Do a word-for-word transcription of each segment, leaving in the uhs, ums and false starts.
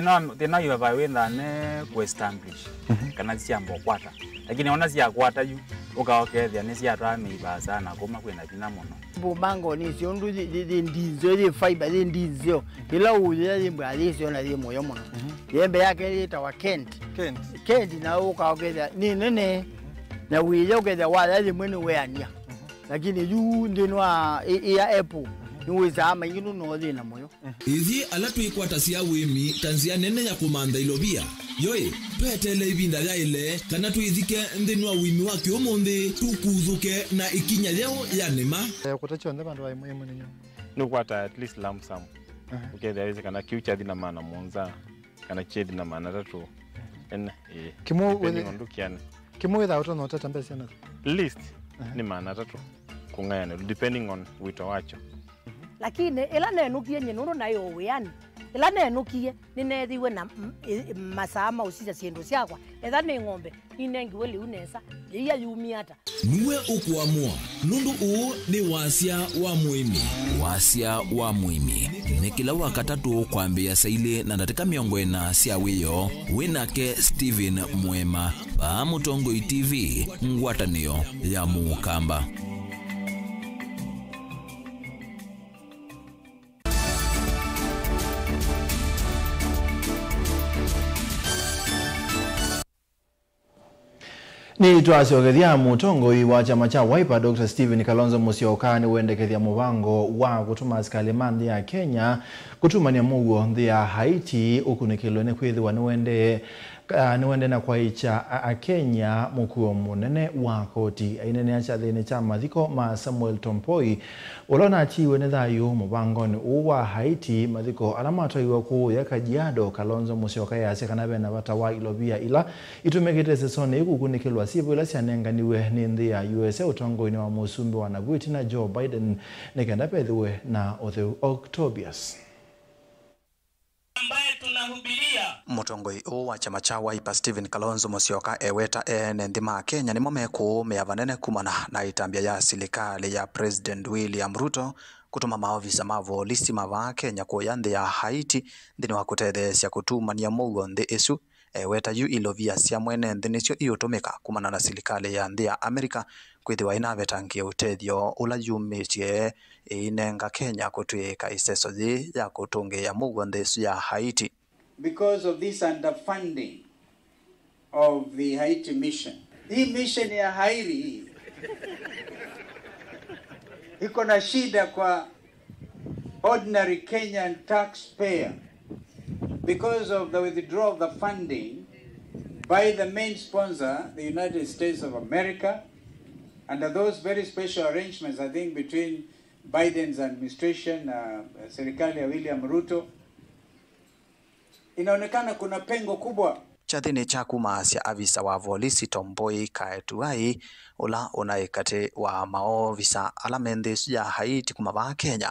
No, thĩna ivavai wĩthaa ne kũestablish kana syamba ũkwata. Lakini ona syakwata yu, ũkaokethĩa nĩsyatwaa mĩivaa sana kuma kwĩna vinya mũno. Mbũmango nĩ syũndũ yĩ, yĩ, yĩ ndinzeo, yĩ fiber, yĩ ndinzeo. Ĩla ũyĩa yĩ mbwa yĩ syona yĩ mũyo mũno. Yembe yake yĩtawa Kent. Kent. Kent na ũkaokethĩa nĩ nene. Na wĩya ũkethĩa waya yĩmwe nĩ weania. Lakini yu nthĩnĩ wa ĩ, ĩ ya apple, nĩ wĩsaa maingĩ nũno thĩna mũyo. Ithyĩ ala twĩkwatasya ũĩmi ta nzĩa nene ya kũmantha ilovia, yoĩ, tweteele ĩvinda yaĩle kana twĩthike nthĩnĩ wa ũĩmi wa kĩũmũnthĩ, tũkuthũke na ĩkinya yeũ ya nĩma. Eh, kũta kyonthe vandũ va ĩmwe ĩmwe nĩ nyũmũ. Nĩũkwata at least lump sum. Aha. Ũkethĩa wĩsĩ kana kĩu kyathi na maana mũonza, kana kyethi na maana atatũ. Ene, ĩĩ. Kĩmwe depending wĩthĩ-, on ndũkĩane. Kĩmwe wĩthaa ũtonya ũtata mbesa na. Least. Aha. Nĩ maana atatũ kũng'ayanĩlwa, depending on wĩto wakyo. Lakini ĩla nenũkie nyie nũndũ naĩ o wĩanĩ, ĩla nenũkie nĩneethiwe na m-, ĩ-, masaa ma ũsisya syĩndũ syakwa. Etha nĩ ng'ombe, ninengiwe lĩu nesa, yĩia yumie ata? Nue ũkũamũa, nũndũ ũũ nĩ wasya wa mũĩmi. Wasya wa mũĩmi nĩ kĩla Wakatatũ kwambĩĩa saa ilĩ na ndatĩka mĩongo ĩna sya wĩoo, wĩ nake Stephen Mwema, vaa Mũtongoi T V, ngwatanĩo ya Mũkamba. Nĩtwasyokethya mũtongoi wa kyama kya Wiper, Doctor Stephen Kalonzo Musyoka, nĩwendekethya mũvango wa kũtũma asikalĩ ma nthĩ ya Kenya kũtumany'a mũuo nthĩ ya Haiti ũkunĩkĩlwe nĩkwĩthĩwa nĩwendee, ah, nĩwendee na kwaĩkya a-, Akenya mũkuo mũnene wa koti. Aineenea kyathĩnĩ kya mathiko ma Samuel Tompoi, ũla ũnatiiwe nĩ thayũ mũvangonĩ ũũ wa Haiti, mathiko ala matwaiwe kũũya Kajiado. Kalonzo Musyoka easya kana vena vata wa ilovia ila itũmĩkĩte ĩsesonĩ ĩĩ kũkunĩkĩlwa syĩvo ila syanenganiwe nĩ nthĩ ya U S A ũtongoinĩ wa mũsumbĩ wa navu ĩtina Joe Biden, nĩ kenda vethĩwe na ũtheu. Octobius. Ambaye tunahubiria. Mũtongoi ũũ wa kyama kya Wiper, Stephen Kalonzo Musyoka, eweta ene nthĩ ma Kenya nĩmo mekũũmĩa vanene kumana na ĩtambya ya silikalĩ ya President William Ruto kũtũma maovisa ma volisi ma vaa Kenya kũya nthĩ ya Haiti nthĩnĩ wa kũtetheesya kũtumany'a mũuo nthĩ ĩsu. Eweta yu ilovia sya mwene nthĩ nĩsyo iũtũmĩka kumana na silikalĩ ya nthĩ ya Amerika kwĩthĩwa ĩnavetangĩe ũtethyo ũla yumĩtye ĩinenga Kenya kũtw'ĩĩka ĩseso yĩĩ ya kũtũngĩĩa mũuo nthĩ ĩsu ya Haiti. Because of this underfunding of the Haiti mission. Hii mission ya Haiti hii iko na shida kwa ordinary Kenyan taxpayer because of the withdrawal of the funding by the main sponsor, the United States of America, under those very special arrangements, I think, between Biden's administration, uh, serikali ya William Ruto, inaonekana kuna pengo kubwa. Kyathĩnĩ kya kumaasya, avisa wa volisi Tomboi Kaetuai, ũla ũnaĩ katĩ wa maovisa ala me nthĩ ĩsu ya Haiti kuma vaa Kenya,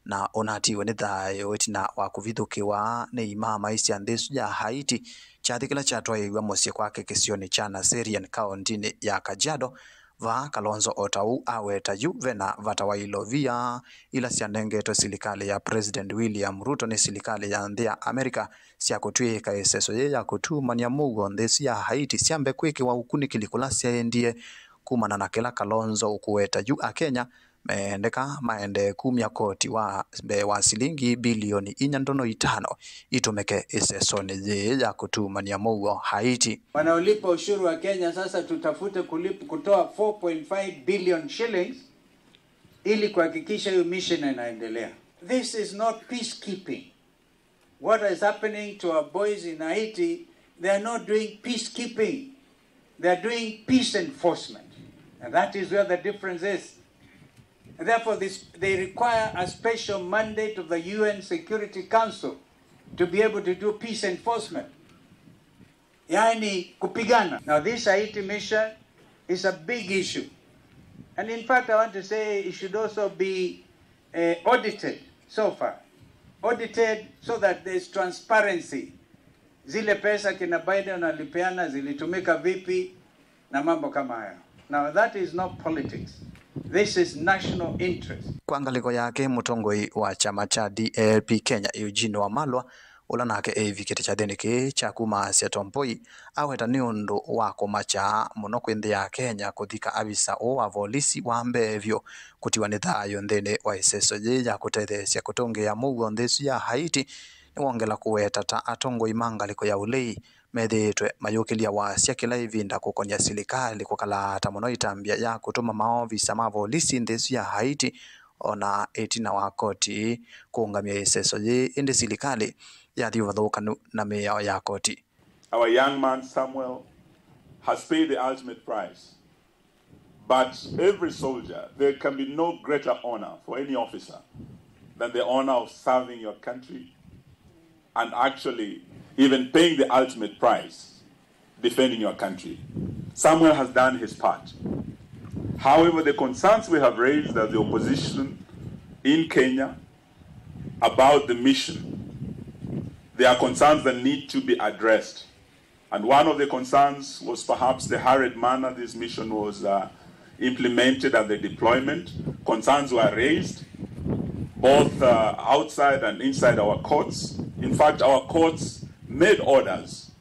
na ũnatiwe nĩ thayũ ĩtina wa kũvithũkĩwa nĩ imama sya nthĩ ĩsu ya Haiti, kyathĩ kĩla kyatwaĩiw'e mũsyĩ kwake kĩsionĩ kya Naserian, kaũntinĩ ya Kajiado, Vaa Kalonzo o ta ũu aweta yu vena vata wa ilovia ila syanengetwe silikalĩ ya President William Ruto nĩ silikalĩ ya nthĩ ya Amerika sya kũtw'ĩĩka ĩseso yĩĩ ya kũtumany'a mũuo nthĩ ĩsu ya Haiti syambe kwĩkĩwa ũkunĩkĩli kũla syaendie kumana na kĩla Kalonzo ũkũweta yu Akenya meendeka maendee kumya koti wa mbee wa silingi bilioni inya ndono itano itũmĩke ĩsesonĩ yĩĩ ya kũtumany'a mũuo Haiti. Wanaolipa ushuru wa Kenya sasa tutafute kulip-, kutoa four point five billion shillings ili kuhakikisha hiyo mission inaendelea. This is not peacekeeping. What is happening to our boys in Haiti, they are not doing peacekeeping. They are doing peace enforcement. And that is where the difference is. And therefore, this, they require a special mandate of the U N Security Council to be able to do peace enforcement. Yaani kupigana. Now, this Haiti mission is a big issue. And in fact, I want to say it should also be, eh, audited so far. Audited so that there's transparency. Zile pesa kina Biden walipeana zilitumika vipi na mambo kama hayo. Now, that is not politics. This is national interest. Kwa ngalĩko yake, mũtongoi wa kyama kya D A P Kenya, Eugene Wamalwa, ũla nake eĩvikĩte kyathĩnĩ kĩĩ kya kumaasya Tom Poi, aweta nĩ ũndũ wa kũmakya mũno kwĩ nthĩ ya Kenya kũthika avisa ũũ wa volisi wa mbee vyũ kũtiwa nĩ thayũ nthĩnĩ wa ĩseso yĩĩ ya kũtetheesya kũtũngĩĩa mũuo nthĩ ĩsu ya Haiti. Nĩwongela kũweta ta atongoi ma ngalĩko ya ũlei methĩĩtwe mayũkĩlya wasya kĩla ĩvinda kũkony'a silikalĩ kũkalaata mũno ĩtambya ya kũtũma maovisa ma volisi nthĩ ĩsu ya Haiti, o na ĩtina wa koti kũũngamya ĩseso yĩĩ, ĩndĩ silikalĩ yathi ũvathũkanu na mĩao ya koti. Our young man Samuel has paid the ultimate price. But every soldier, there can be no greater honor for any officer than the honor of serving your country and actually even paying the ultimate price, defending your country. Samuel has done his part. However, the concerns we have raised as the opposition in Kenya about the mission, they are concerns that need to be addressed. And one of the concerns was perhaps the hurried manner this mission was, uh, implemented and the deployment. Concerns were raised both, uh, outside and inside our courts. In fact, our courts made orders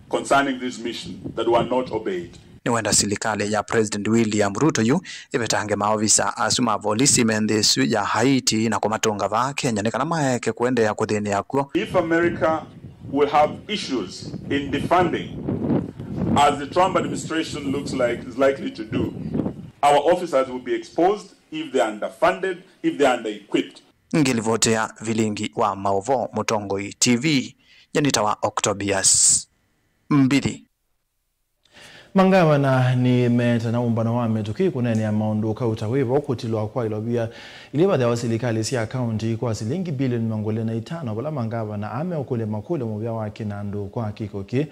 concerning this mission that were not obeyed. Nĩwenda silikalĩ ya President William Ruto yu ĩvetange maovisa asu ma volisi me nthĩ ĩsu ya Haiti na kũmatũnga vaa Kenya nĩ kana maeke kũendeea kũthĩnĩa kw'o. If America will have issues in defunding, as the Trump administration looks like is likely to do, our officers will be exposed if they are underfunded, if they are under-equipped. Ngĩlivoti ya vilingi wa maũvoo Mũtongoi T V, nyie nĩtawa Octobius Mbithi. Mangavana nĩmeetana ũmbano wa mĩtũkĩ kũneenea maũndũ kauta wĩvo kũtilwa kwa ilovia ila ivathawa silikalĩ sya kaunti kwa silingi bilioni mĩongo ĩlĩ na itano, vala mangavana aa meũkũlya makũlyo mũvĩa wa kĩnandũ kwa kĩko kĩĩ.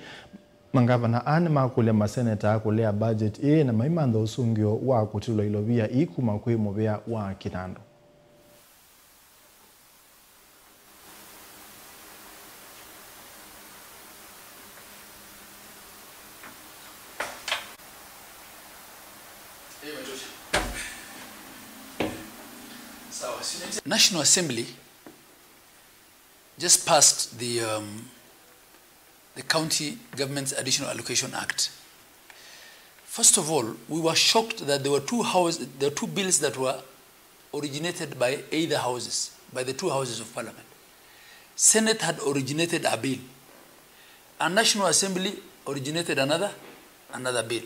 Mangavana aa nĩmakũlya maseneta kũlea budget ĩĩ na maimantha ũsũngĩo wa kũtilwa ilovia ii kuma kwĩ mũvĩa wa kĩnandũ. National Assembly just passed the, um, the County Government's Additional Allocation Act. First of all, we were shocked that there were two house, there were two bills that were originated by either houses, by the two houses of parliament. Senate had originated a bill, and National Assembly originated another, another bill.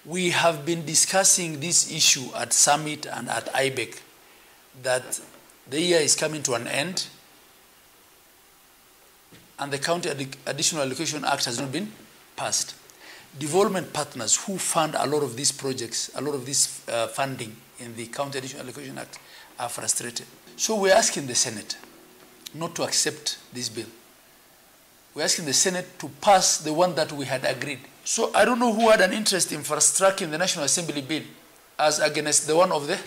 We have been discussing this issue at summit and at IBEC, that the year is coming to an end, and the County Addi-, Additional Allocation Act has not been passed. Development partners who fund a lot of these projects, a lot of this, uh, funding in the County Additional Allocation Act are frustrated. So we're asking the Senate not to accept this bill. We're asking the Senate to pass the one that we had agreed. So I don't know who had an interest in fast-tracking the National Assembly bill as against the one of the,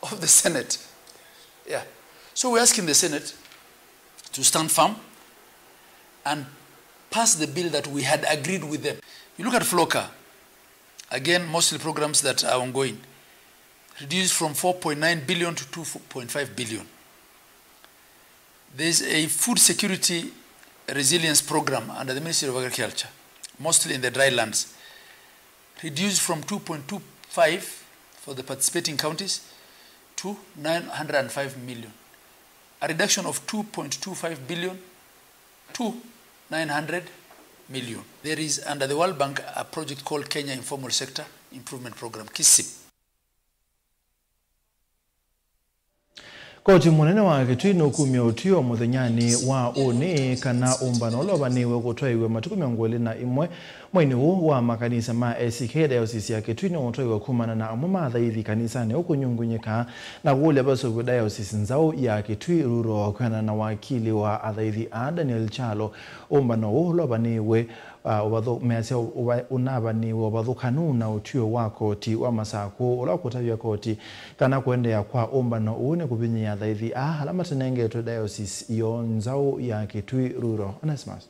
of the Senate. Yeah. So we're asking the Senate to stand firm and pass the bill that we had agreed with them. You look at FLOCA, again, mostly programs that are ongoing, reduced from four point nine billion to two point five billion. There's a food security resilience program under the Ministry of Agriculture, mostly in the dry lands, reduced from two point two five for the participating counties to nine hundred and five million, a reduction of two point two five billion to nine hundred million. There is, under the World Bank, a project called Kenya Informal Sector Improvement Program, KISIP. Koti mũnene wa Kitui nũkumya ũtw'ĩo mũthenyanĩ wa ũnĩ kana ũmbano ũla ũvanĩĩwe kũtwaĩw'a matukũ mĩongo ĩlĩ na ĩmwe mweinĩ ũũ wa makanisa ma A C K Diocese ya Kitui nĩũtwaĩwe kumana na amwe ma athaithi kanisanĩ ũkũnyungunyĩka na kũũlya vasũvw'e Diocese nzaũ ya Kitui Rural kwĩanana na wakili wa athaithi aa Daniel Kyalo. Ũmbano ũũ ũla ũvanĩĩwe, ah, ũvathũ-, measya ũva-, ũnavanĩĩwe ũvathũkanu na ũtw'ĩo wa koti wa Masakũ ũla ũkũtavya koti kana kũendeea kwa ũmbano ũũ nĩ kũvinyĩĩa athaithi aa ala matenengetwe Diocese yoo nzaũ ya Kitui Rural. Onesimus.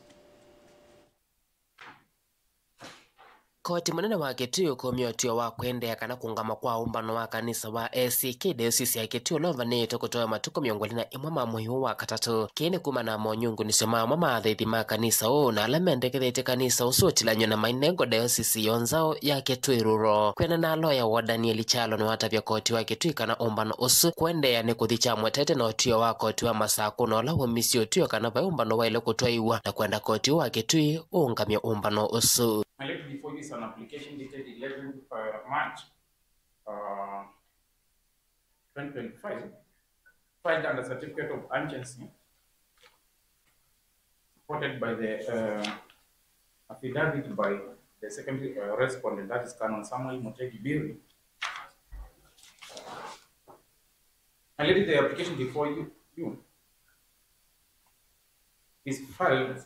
Koti mũnene wa Kitui ũkaumya ũtw'ĩo wa kũendeea kana kũũngama kwa ũmbano wa kanisa wa A C K Diocese ya Kitui ũla ũvanĩĩtwe kũtonya matukũ mĩongo ĩlĩ na ĩmwe ma mwei ũũ wa katatũ. Kĩĩ nĩ kumana na monyungunisyo ma amwe ma athaithi ma kanisa ũũ na ala mendekethetye kanisa ũsu ũtilany'o na mainengwa diocese yo nzaũ ya Kitui Rural. Kwĩanana na loya wa Daniel Kyalo, nĩwatavya koti wa Kitui kana ũmbano ũsu kũendeea nĩ kũthi kyamũtete na ũtw'ĩo wa koti wa Masakũ, na ũla waumisye ũtw'ĩo kana vai ũmbano waĩle kũtwaĩwa, na kwenda koti ũũ wa Kitui ũũngamye ũmbano ũsu. My lady, before you is an application dated eleventh, uh, March, uh, twenty twenty-five, filed under certificate of urgency, supported by the, uh, affidavit by the second, uh, respondent, that is Canon Samuel Mutegi Biri. My lady, the application before you, you is filed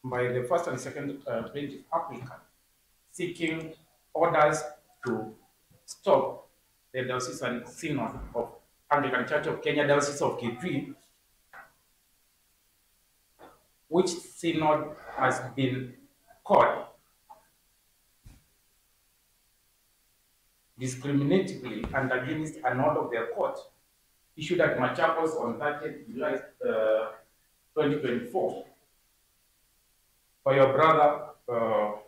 by the first and second, uh, plaintiff applicant seeking orders to stop the Diocesan Synod of Anglican Church of Kenya, Diocese of Kitui, which synod has been called discriminatively and against an order of the court issued at Machakos on thirtieth July, uh, twenty twenty-four, for your brother, uh,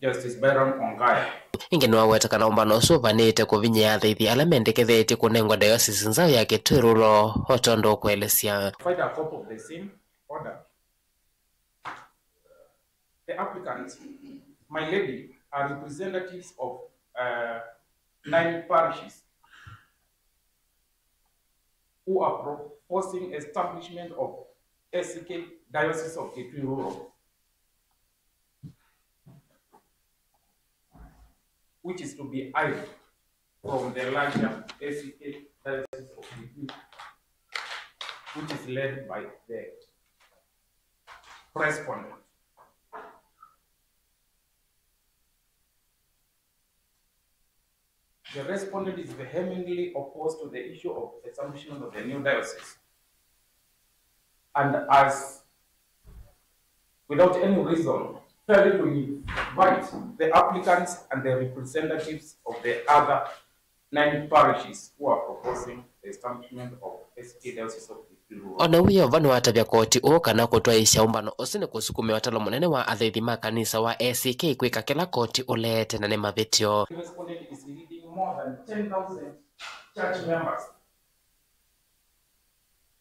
Justice Byram Ongaya. Ĩngĩ nĩwaweta kana ũmbano ũsu ũvanĩĩte kũvinyĩa athaithi ala mendekethetye kũnengwa diocese nzaũ ya Kitui Rural, o tondũ ũkũelesya. Provide a copy of the same order. The applicants, my lady, are representatives of, uh, nine parishes who are proposing establishment of A C K Diocese of Kitui Rural, which is to be eyed from the larger A C K Diocese of Kitui, which is led by the respondent. The respondent is vehemently opposed to the issue of establishment of the new diocese, and as without any reason, failing to invite the applicants and the representatives of the other nine parishes who are proposing the establishment of A C K Diocese of Kitui Rural. O na wĩo vo nĩwatavya koti ũũ kana kũtwaĩĩsya ũmbano ũsu nĩ kũsukumĩa ũtalo mũnene wa athaithi ma kanisa wa A C K kwĩka kĩla koti ũleete na nĩ mavĩtyo. The respondent is leading more than ten thousand church members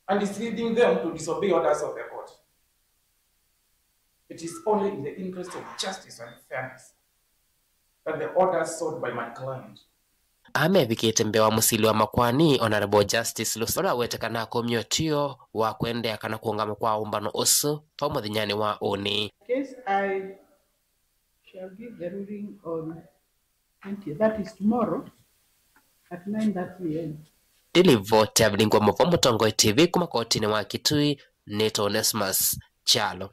and is leading them to disobey orders of the court. It is only in the interest of justice and fairness that the orders sought by my client. Aa mevikĩte mbee wa mũsili wa makoani, Honorable Justice Lusaka, ũla waweta kana akomie ũtw'ĩo wa kũendeea kana kũũngama kwa ũmbano ũsu vau mũthenyanĩ wa ũnĩ. Case I shall give the ruling on twentieth, that is tomorrow at nine thirty A M. Ndilivoti ya vilingwa mũvo Mũtongoi T V kuma kotinĩ wa Kitui, nĩtawa Onesmus Kyalo.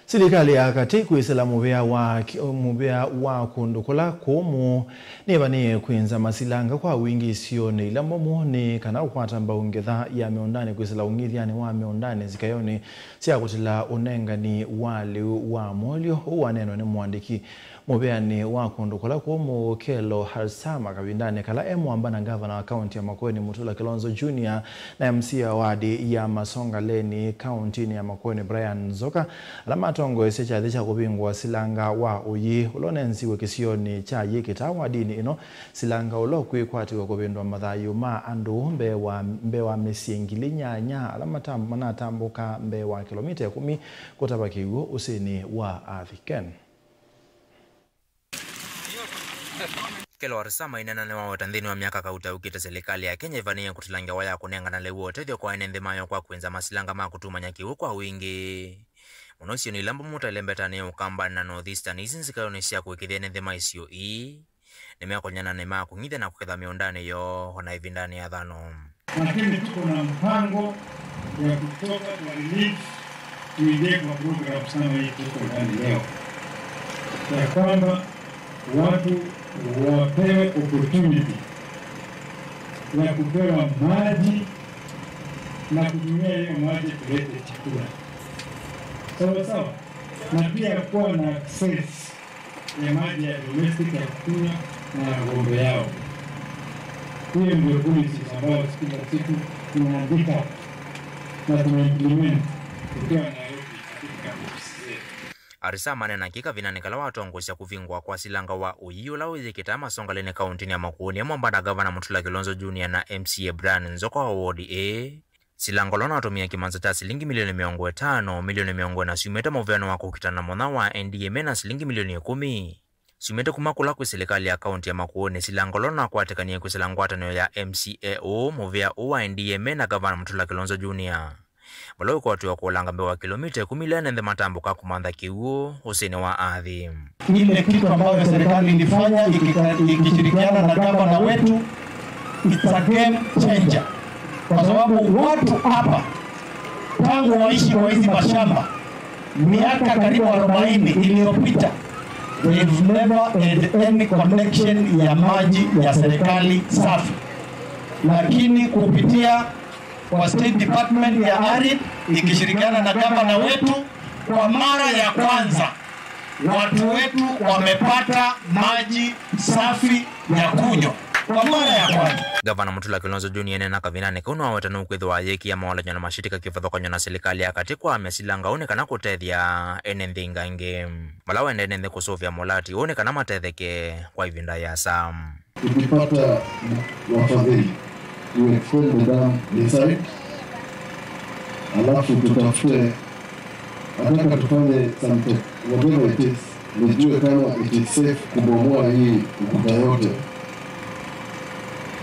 Silikalĩ ya katĩ kwĩsĩla mũvĩa wa, mũvĩa wa kũndũ kũla kũmũ nĩvanĩe kwĩnza masilanga kwa wingĩ isionĩ ila mbomu nĩ kana kũkwata mbau ngetha ya mĩũndanĩ kwĩsĩla ũng'ithyanĩ wa mĩũndanĩ nzikaĩonĩ sya kũtila ũnengani wa lĩu wa molyo. Ũu waneenwa nĩ mũandĩki mũvĩanĩ wa kũndũ kũla kũmũ Kelo Harsama kavindanĩ kala e mwamba na ngavana wa kaunti ya Makueni Mutula Kilonzo Junior na M C A wa wadi ya Masongaleni kauntinĩ ya Makueni Brian Nzoka, ala matongoesye kyathĩ kya kũvingũa silanga wa ũyĩ ũla ũnenziwe kĩsionĩ kya Yĩkĩta wadinĩ ĩno. Silanga ũla ũkwĩkwatĩw'a kũvĩndũa mathayũ ma andũ mbee wa, mbee wa mĩsyĩ ngili nyanya ala mata-, manatambũka mbee wa kĩlomita ĩkũmi kũtava kĩw'ũ ũsĩnĩ wa Athi. Ken. Kelo Harsama ĩnena nĩwaweta nthĩnĩ wa myaka kauta yũkĩte, silikalĩ ya Kenya ĩvanĩĩe kũtila ngewa ya kũnengana lĩu wa ũtethyo kwa ene nthĩ mayo kwa kwĩnza masilanga ma kũtumany'a kĩw'ũ kwa wingĩ mũno isionĩ ila mbomu ta Lembetanĩ, Ukambani na North Eastern. Isi nzikaĩonĩ sya kũĩkĩĩthya ene nthĩ ma isio ii nĩmekũnyana nĩ ma kũng'ithya na kũketha mĩũndanĩ yoo o na ĩvindanĩ ya thano. Lakini tuko na mpango ya kutoka kwa relief tuingie kwa program kama hii tuko ndani leo, ya kwamba watu wapewe opportunity ya kupewa maji na kutumia hiyo maji kuleta chakula. Sawa sawa? Na pia kuwa na access ya maji ya domestic ya kunywa na ya ng'ombe yao. Hiyo ndio policies ambayo kila siku tunaandika na tunaimplement tukiwa Nairobi katika ofisi zetu. Arisa manena kĩ kavindanĩ kala watongoesya kũvingũa kwa silanga wa ũii ũla wĩyĩkĩtaa masongalĩnĩ kaũntĩnĩ ya Makueni, amwe mbanda Gavana Mutula Kilonzo Junior na M C A Brian Nzoka wa wodi ĩĩ. Silanga ũla ũnatũmĩe kĩmanza kya silingi milioni mĩongo ĩtano, milioni mĩongo ĩna syumĩte mũvĩanĩ wa kũkitana na mũnya wa N D M A na silingi milioni ĩkũmi syumĩte kuma kũla kwĩ silikalĩ ya kaũntĩ ya Makueni. Silanga ũla ũnakwatĩkanie kwĩsĩla ngwatanĩo ya M C A ũũ, mũvĩa ũũ wa N D M A na Gavana Mutula Kilonzo Junior, vala ũkwatĩwa kũlanga mbee wa kilomita ĩkũmi ila ene nthĩ matambũka kũmantha kĩw'ũ ũsĩnĩ wa athi. Ile kitu ambayo serikali ilifanya ikika-, ikishirikiana na gavana wetu, it's a game changer, kwa sababu watu hapa tangu waishi kwa hizi mashamba miaka karibu arobaini iliyopita, they've never had any connection ya maji ya serikali safi, lakini kupitia kwa State Department ya Arid ikishirikiana na gavana wetu, kwa mara ya kwanza watu wetu wamepata maji safi ya kunywa kwa mara ya kwanza. Gavana Mutula Kilonzo Junior eneena kavindanĩ kau nĩwaweta nũkwĩthĩwa ayĩkĩa mawalany'o na mashitika kĩvathũkany'o na silikalĩ ya katĩ kwa amya silanga ũũ nĩ kana kũtethya ene nthĩ ingangĩ vala wenda ene nthĩ kũsũvĩa mũlati ũũ nĩ kana matetheke kwa ĩvinda yĩasa. Tukipata wafadhili, we extend the dam inside, alafu tutafute, nataka tufanye something, whatever it is, nijue kama it is safe kubomoa hii ukuta yote,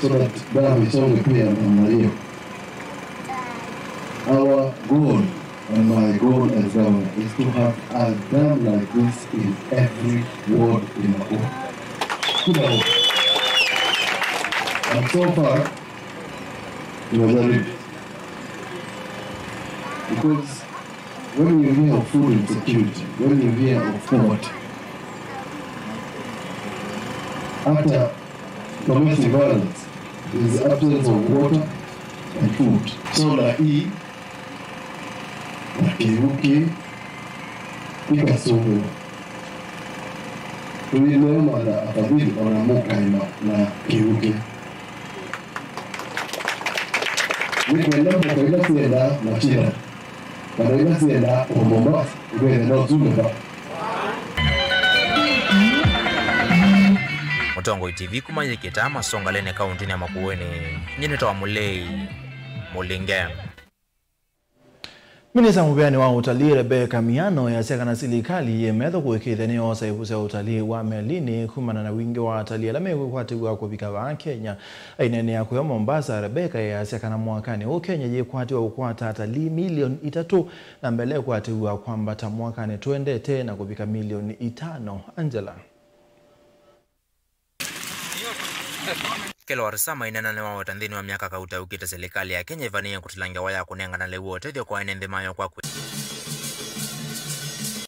so that dam isonge pia namna hiyo. Our goal and my goal as governor is to have a dam like this in every ward in Makueni. Kila ward. And so far, tumejaribu. Because when you hear of food insecurity, when you hear of poverty, after domestic violence is absence of water and food. Solar hii na kĩw'ũ kĩĩ ikasũngĩwa. Tũineemantha afadhili ona mũkaima na kĩw'ũ kĩĩ. Nĩ kwenda mboka ila syendaa machira kana ila syendaa ũmũma, ndwene no tume va. Mũtongoi T V kuma yĩkĩtaa masongalĩnĩ kaũntĩnĩ ya Makueni, nyie nĩtawa Mũlei Mũlinge. Minista mũvĩanĩ wa ũtalii Rebecca Miano easya kana silikalĩ yĩ metho kũĩkĩĩthya nĩyoosa ĩvu sya ũtalii wa melinĩ kumana na wingĩ wa atalii ala mekwĩkwatĩw'a kũvika vaa Kenya. Aineenea kũya Mombasa, Rebecca easya kana mwakanĩ ũũ Kenya yĩkwatĩw'a kũkwata atalii milioni itatũ na mbele ĩkwatĩw'a kwambata mwakanĩ tũendete na kũvika milioni itano. Angela. Kelwar Sama inena nĩwaweta nthĩnĩ wa myaka kauta yũkĩte silikalĩ ya Kenya ĩvanĩĩe kũtĩla ngewa ya kũnengana lĩu wa ũtethyo kwa ene nthĩ mayo kwa kwĩ.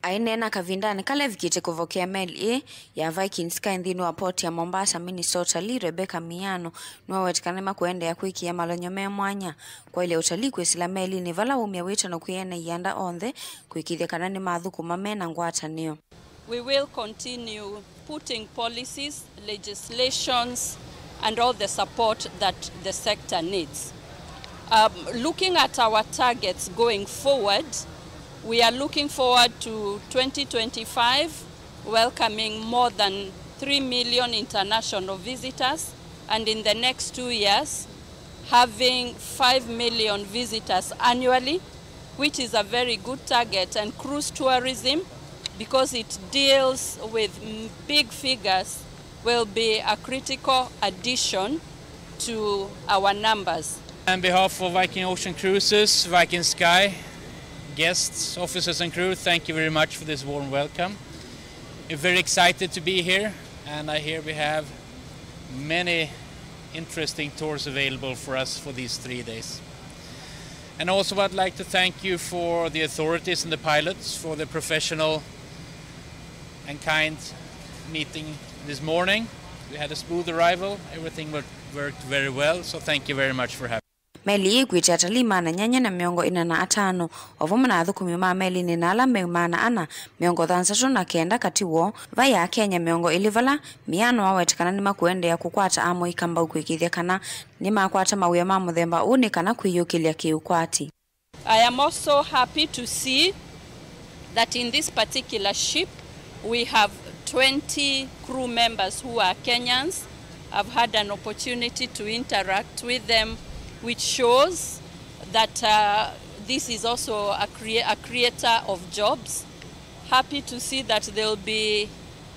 Aineena kavindanĩ kala evikĩte kũvokea meli ĩĩ ya Viking Sky nthĩnĩ wa port ya Mombasa, Minista wa ũtalii Rebecca Miano nĩwawetete kana nĩmakũendeea kwĩkĩa malony'o me mwanya kwaĩlya ũtalii kwĩsĩla melinĩ vala waumya wĩtano kwĩ ene ianda onthe kũĩkĩĩthya kana nĩmathũkũma me na ngwatanĩo. We will continue putting policies, legislations, and all the support that the sector needs. Um, looking at our targets going forward, we are looking forward to twenty twenty-five welcoming more than three million international visitors, and in the next two years, having five million visitors annually, which is a very good target, and cruise tourism, because it deals with m-, big figures, will be a critical addition to our numbers. On behalf of Viking Ocean Cruises, Viking Sky, guests, officers and crew, thank you very much for this warm welcome. We're very excited to be here, and I hear we have many interesting tours available for us for these three days. And also, I'd like to thank you for the authorities and the pilots for the professional and kind meeting this morning. We had a smooth arrival. Everything worked, worked very well, so thank you very much for having. Meli ĩĩ ĩkuĩte atalii maana nyanya na mĩongo ĩna na atano, o vamwe na athũkũmi ma melinĩ na ala me maana ana mĩongo thanthatũ na kenda katĩ woo, vai Akenya mĩongo ĩlĩ vala mĩano wawetekana nĩmakũendeea kũkwata amũika mbau kũĩkĩĩthya kana nĩmakwata mawĩa ma mũthemba ũũ nĩ kana kwĩyũkĩlya kĩũkwati. I am also happy to see that in this particular ship, we have twenty crew members who are Kenyans. I've had an opportunity to interact with them, which shows that, uh, this is also a crea-, a creator of jobs. Happy to see that they'll be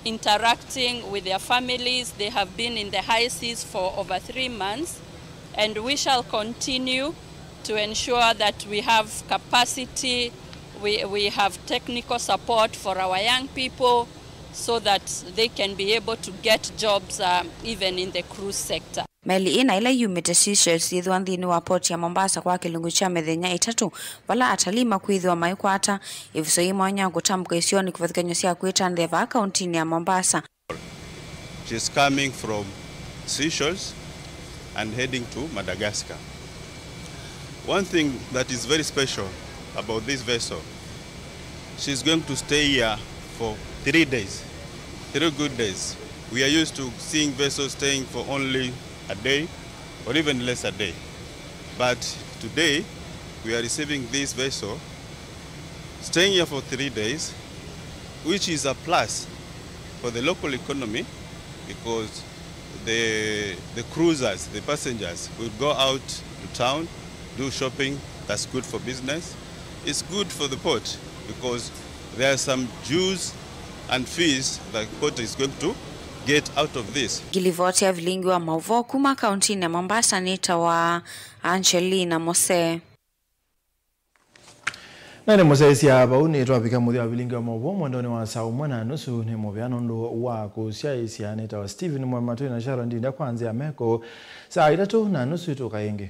interacting with their families. They have been in the high seas for over three months, and we shall continue to ensure that we have capacity, we, we have technical support for our young people so that they can be able to get jobs, uh, even in the cruise sector. Meli ĩna ĩla yumĩte Seychelles yĩthĩwa nthĩnĩ wa port ya Mombasa kwa kĩlungu kya mĩthenya ĩtatũ, vala atalii makwĩthĩwa maikwata ĩvuso yĩ mwanya wa kũtambũka isionĩ kĩvathũkany'o sya kwĩta nthĩ vaa kauntinĩ ya Mombasa. She's coming from Seychelles and heading to Madagascar. One thing that is very special about this vessel, she's going to stay here for three days, three good days. We are used to seeing vessels staying for only a day or even less a day. But today, we are receiving this vessel staying here for three days, which is a plus for the local economy because the, the cruisers, the passengers will go out to town, do shopping. That's good for business. It's good for the port because there are some dues and fees that port is going to get out of this. Ngilivoti ya vilingi wa mauvoo kuma kauntinĩ ya Mombasa nĩtawa Angelina Mose. Na nĩ mũsyaĩĩsya vau nĩ twavika mũthya wa vilingi wa mauvoo mwendonĩ wa saa ũmwe na nusu. Nĩ mũvea nũndũ wa kũsyaĩĩsya. Nĩtawa Stephen Mwema twĩ na Sharon Ndinda kwa nzĩa meko saa itatũ na nusu ĩtũka ĩngĩ.